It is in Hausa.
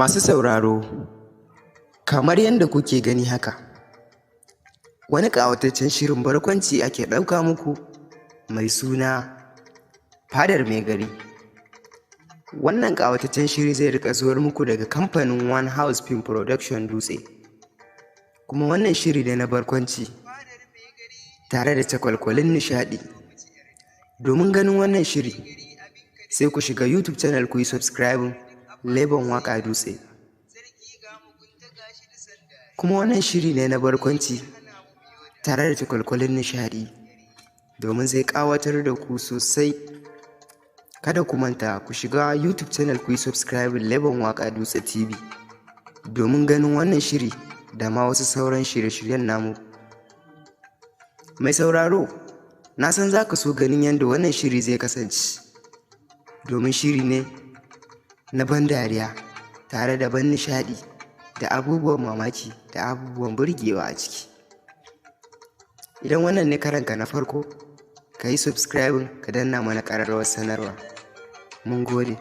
Masu sauraro, kamar yadda kuke gani haka, wani ƙawataccen shirin barkwanci ake ɗauka muku mai suna Fadar Mai Gari. Wannan ƙawataccen shiri zai riƙa zuwar muku daga kamfanin One House Film Production Dutse. Kuma wannan shiri ne na barkwanci tare da cakwalkwalin nishaɗi. Domin ganin wannan shiri, sai ku shiga YouTube channel ku yi subscribing Lebon Waƙa Dutse. Kuma wannan shiri ne na barkwanci tare da cakwalkwalin nishaɗi domin zai ƙawatar da ku sosai. Kada ku manta ku shiga YouTube channel ku yi subscribing Lebon Waƙa Dutse TV domin ganin wannan shiri da ma wasu sauran shirye-shiryen namu. Mai sauraro, na san za ka so ganin yadda wannan shiri zai kasance, domin shiri ne na ban dariya tare da ban nishaɗi da abubuwan mamaki da abubuwan burgewa a ciki. Idan wannan ne karonka na farko, ka yi subscribing ka danna mana ƙararrawar sanarwa. Mun gode.